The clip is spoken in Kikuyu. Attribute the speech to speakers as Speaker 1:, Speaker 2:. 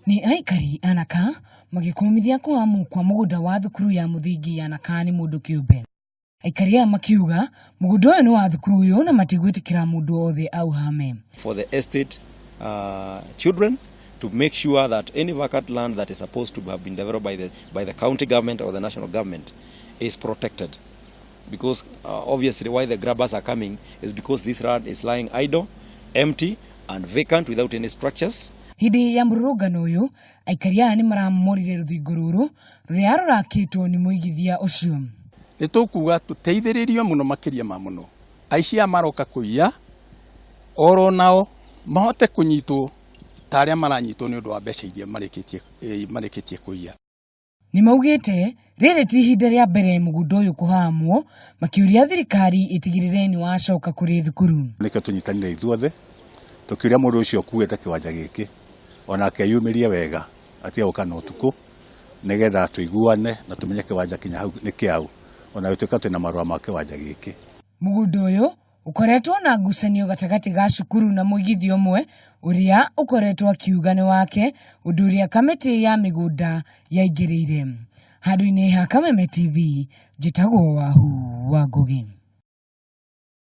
Speaker 1: Nĩ aikari a Naka magĩkũmithia kũhamwo kwa mũgũnda wa thukuru ya mũthingi ya Naka nĩ mũndũ kĩũmbe. Aikari aya makiuga mũgũnda ũyũ nĩ wa thukuru ũyũ na matigwĩtĩkĩra mũndũ othe auhame.
Speaker 2: For the estate children to make sure that any vacant land that is supposed to have been developed by the county government or the national government is protected. Because obviously why the grabbers are coming is because this land is lying idle, empty and vacant without any structures.
Speaker 1: Hĩndĩ ya mũrũrũngano ũyũ, aikari aya nĩ maramomorire rũthingo rũrũ rũrĩa rũrakĩtwo nĩ mũigithia ũcio.
Speaker 3: Nĩ tũkuga tũteithĩrĩrio mũno makĩria ma mũno, aici aya maroka kũiya oro nao mahote kũnyitwo ta arĩa maranyitwo nĩ ũndũ wa mbeca iria marĩkĩtie kũiya.
Speaker 1: Nĩ maugĩte rĩrĩ ti ihinda rĩa mbere mũgũnda ũyũ kũhamwo, makĩũria thirikari ĩtigĩrĩre nĩ wacoka kũrĩ thukuru.
Speaker 4: Nĩkĩo tũnyitanire ithuothe tũkĩũria mũndũ ũcio ũkuĩte kĩwanja gĩkĩ onake eyumĩrie wega, atige gũka na ũtukũ, nĩgetha tũiguane na tũmenye kĩwanja kinya hau nĩ kĩaũ, ona gũtuĩka twĩna marũa ma kĩwanja gĩkĩ.
Speaker 1: Mũgũnda ũyũ ũkoretwo na ngucanio gatagatĩ ga cukuru na mũigithia ũmwe ũrĩa ũkoretwo akiuga nĩ wake, ũndũ ũrĩa kamĩtĩ ya mĩgũnda yaingĩrĩire. Handũ-inĩ ha Kameme TV, njĩtagwo Wahu wa Ngũgĩ.